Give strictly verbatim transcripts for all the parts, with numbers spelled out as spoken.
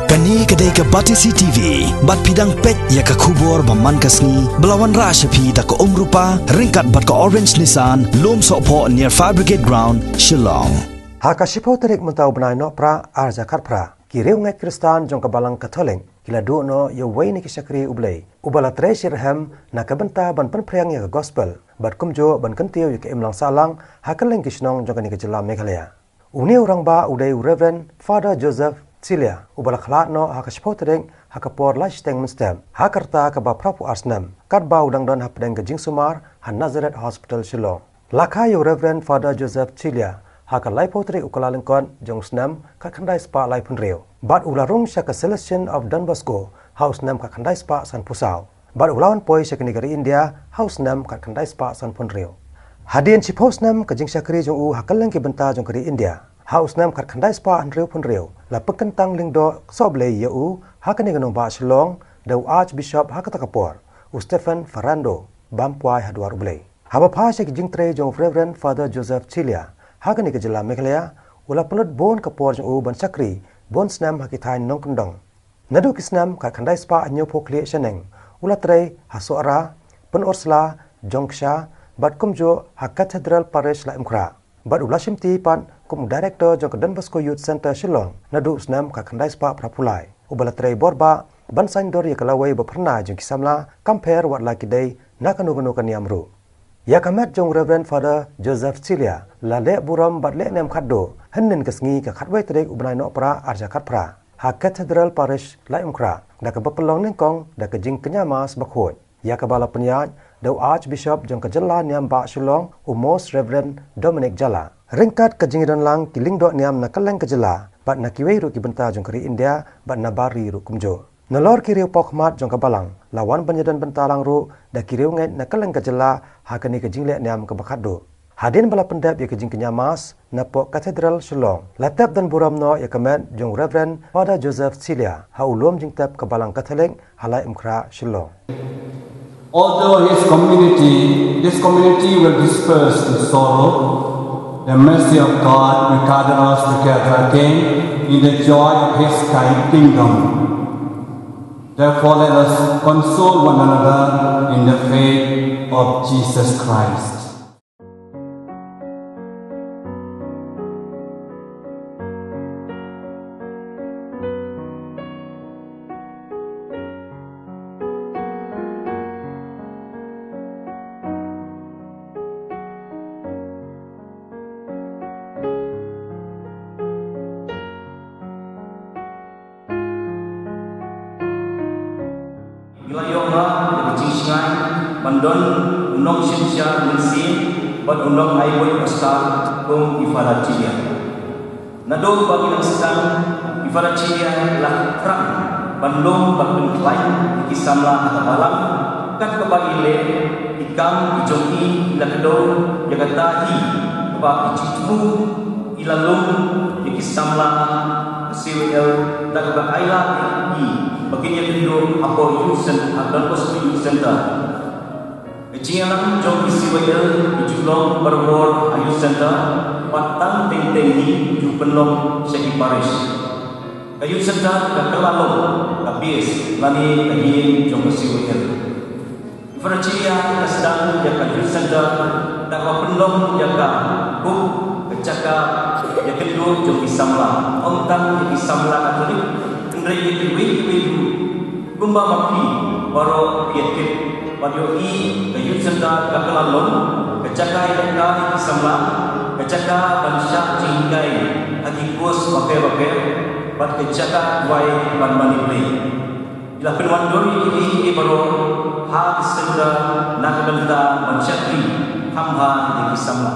Kane ka dei ka Batesi T V, bad phi dang peit ïa ka khubor ba man ka sngi, ba la wanrah sha phi da ka Umrupa, ryngkat bad ka Orange Nissan, Lumsohphoh near Fire Brigade Ground, Shillong. Ha ka shiphew tarik mynta u bnai Nohprah, arhajar khatphra, ki riewngeit Khristan jong ka Balang Katholik ki la duh noh ïa uwei na ki shakri U Blei uba la trei shitrhem na ka bynta ban pynphriang ïa ka Gospel bad kumjuh ban kyntiew ïa ka imlang sahlang ha kylleng ki shnong jong kane ka jylla Meghalaya. Une u rangbah u dei u Reverend Father Joseph Chilia, uba la khlad noh ha ka shiphew tarik ha ka por lai shiteng mynstep, ha ka rta kaba phraphew ar snem, katba u dang don hapdeng ka jingsumar ha Nazareth Hospital, Shillong. La kha ïa u Reverend Father Joseph Chilia ha ka laiphew tarik u Kyllalyngkot jong u snem khatkhyndai spah laiphew hynriew, bad u la rung sha ka Salesian of Don Bosco ha u snem khatkhyndai spah sanphew saw. Bad u la wan poi sha kane ka ri India ha u snem khatkhyndai spah sanphew hynriew. Hadien shiphew snem ka jingshakri jong u ha kylleng ki bynta jong ka ri India, ha u snem khatkhyndai spah hynriewphew hynriew, la pynkyntang lyngdoh sohblei ïa u ha kane ka nongbah Shillong da u Archbishop ha kata ka por, u Stephen Ferrando, bam kwai ha dwar U Blei. Haba phai sha ki jingtrei jong u Reverend Father Joseph Chilia ha kane ka jylla Meghalaya, u la pynlut bun ka por jong u ban shakri bun snem ha ki thaiñ nongkyndong. Naduh ki snem khatkhyndai spah hynñiewphew khlieh shaneng, u la trei ha Sohra, Pynursla, Jongksha, bad kumjuh ha Cathedral Parish Laitumkhrah. Bad u la shimti pat kum u Director jong ka Don Bosco Youth Centre Shillong naduh u snem khatkhyndai spah phraphew lai, uba la trei borbah ban saiñdur ïa ka lawei ba phyrnai jong ki samla, kam pher wat la ki dei na kano kano ka niam ruh. Ïa ka met jong u Reverend Father Joseph Chilia la leh burom bad leh niam khatduh hynnin ka sngi, ka khatwei tarik u bnai Nohprah, arhajar khatphra, ha Cathedral Parish Laitumkhrah, da kaba pynlong nyngkong da ka jingkñia Mass bakhuid, ïa kaba la pynïaid da u Archbishop jong ka jylla niam bah Shillong, u Most Reverend Dominic Jala, ryngkat ka jingïadonlang ki lyngdoh niam na kylleng ka jylla bad na kiwei ruh ki bynta jong ka ri India bad na bar ri ruh kumjuh. Nalor ki riewpawkhmat jong ka Balang, la wan ban ïadon bynta lang ruh da ki riewngeit na kylleng ka jylla ha kane ka jingleh niam kaba khatduh. Hadien ba la pyndep ïa ka jingkñia Mass napoh Cathedral Shillong, la tep don burom noh ïa ka met jong u Reverend Father Joseph Chilia ha u lum jingtep ka Balang Katholik ha Laitumkhrah, Shillong. Although his community, this community will disperse in sorrow, the mercy of God will gather us together again in the joy of his kind kingdom. Therefore, let us console one another in the faith of Jesus Christ. Ngi la ïoh ba ïa ka jingshngaiñ ban don u nongsynshar mynsiem bad u nongai buit pastor kum i Father Chilia. Naduh ba ki nang sdang, i Father Chilia la khrang ban lum bad pynkhlaiñ ïa ki samla ha ka balang, kat kaba i leh, i kam i jong i i la kdew ïa kata hi kaba i jingthmu i la lum ïa ki samla C Y L da kaba ai lad ïa ki ba kin ïakynduh hapoh Youth Center, ha Don Bosco Youth Center. Ka jingïalam jong ki C Y L ki ju long barabor ha Youth Center, bad tang teng teng hi ju pynlong sha ki parish. Ka Youth Center ka kylla long ka base lane ka ïing jong ka C Y L. Father Chilia ka sdang ïa ka Youth Center da kaba pynlong ïa ka kum ka jaka ïakynduh jong ki samla, ym tang ïa ki samla Katholik, hynrei ïa kiwei kiwei ruh. Kumba ma phi baroh phi ïa tip, bad ïohi, ka Youth Center ka kylla long ka jaka ïalehkai ki samla, ka jaka ban shah jinghikai ha ki course bapher bapher, bad ka jaka duwai ban mane Blei. Ngi la pynwandur ïa kiei kiei baroh ha ka Center na ka bynta ban shakri kham bha ïa ki samla.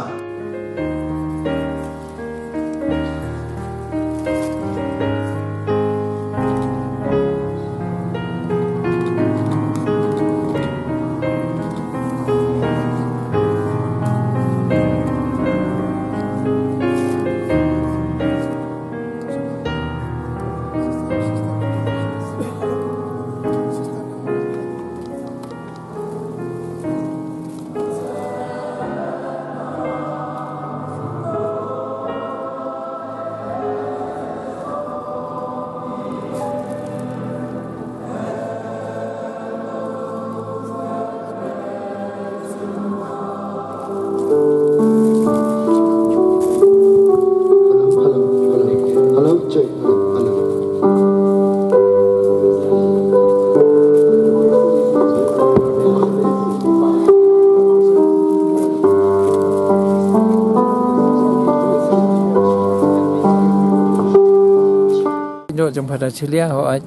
Jong jong Phadar Chilia, hooid,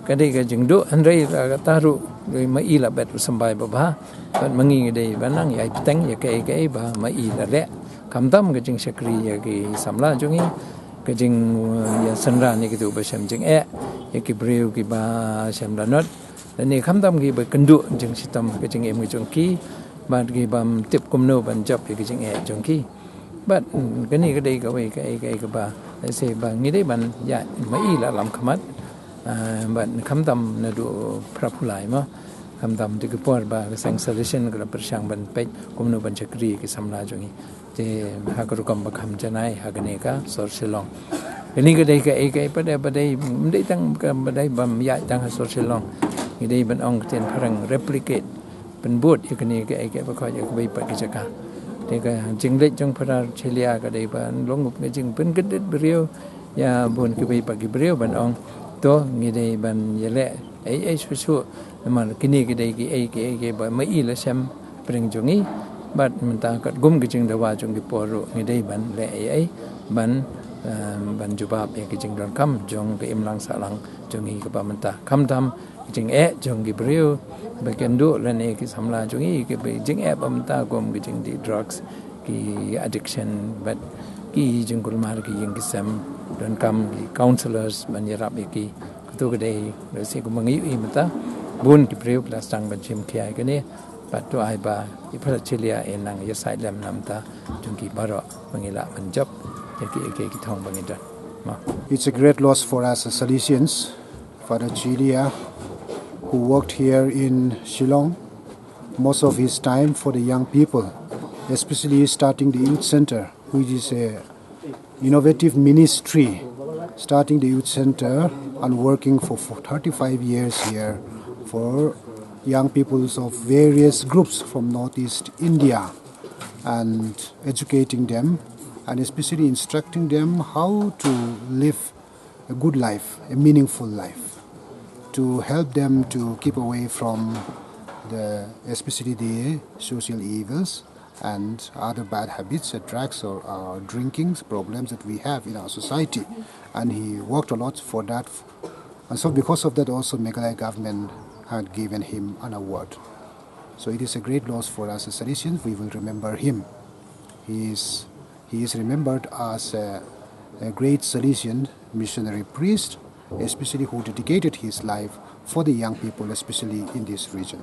ka dei ka jingduh, hynrei kata ruh, ma i la bet u symbai babha. Bad ma ngi ngi dei ban nang ïai bteng ïa kaei kaei ba ma i la leh. Khamtam ka jingshakri ïa ki samla jong ngi, ka jing, uh, ïa synran ïa kitu ba shem jingeh, ïa ki briew kiba shem lanot. Lane khamtam kiba kynduh jingshitom ka jingim ka jong ki, bad kibym tip kumno ban jop ïa ka jingeh jong ki. Bad, mm, kane ka dei kawei kaei kaei kaba, lehse ba ngi dei ban ïa, ma i la lam khmat. Ah, bad khamtam naduh phra phew lai mo. Khamtam tu ki por ba ka seng Salesian ka la pyrshang ban peit kumno ban shakri ki samla jong ngi. Te ha ka rukom ba kham janai ha kane ka sor Shillong. Kane ka dei kaei kaei pat de ba dei, ym dei tang ka ba dei bym ïaid tang ha sor Shillong. Ngi dei ban ong ktien phareng replicate, pynbud ïa kane kaei kaei ba khot ïa kawei pat ki jaka. Te ka jingleit jong Phadar Chilia ka dei ban long ka jingpynkyndit briew ïa bun kiwei pat ki briew ban ong, to ngi dei ban ïaleh ei ei shuh shuh. Namar kine ki dei kiei kiei kiba ma i la shem pyrshah jong ngi. Bad mynta katkum ka jingdawa jong ki por ruh ngi dei ban leh ei ei ban, em, ban jubab ïa ka jingdonkam jong ka imlang sahlang jong ngi kaba mynta. Khamtam ka jingeh jong ki briew ba kynduh lane ki samla jong ngi kiba jingeh ba mynta kum ka jingdih drugs, ki addiction, bad ki jingkulmar ki ïing ki sem, donkam ki counselors ban ïarap ïa ki. Katu ka dei, lehse kumba ngi ïohi mynta, bun ki briew ki la sdang ban shim khia ïa kane. Bad to ai ba i Phadar Chilia in nang ïasaid lem na ka bynta jong ki baroh ba ngin lah ban jop ïa ki, ïa ki, ki thong ba ngi don. Mo. It's a great loss for us as Salesians. Father Chilia, who worked here in Shillong most of his time for the young people, especially starting the youth center, which is a innovative ministry, starting the youth center and working for, for thirty-five years here for young peoples of various groups from Northeast India and educating them and especially instructing them how to live a good life, a meaningful life, to help them to keep away from the, especially the social evils and other bad habits, uh, drugs or, uh, drinking problems that we have in our society. And he worked a lot for that. And so because of that also, Meghalaya government had given him an award. So it is a great loss for us as Salesians. We will remember him. He is, he is remembered as a, a great Salesian missionary priest, especially who dedicated his life for the young people, especially in this region.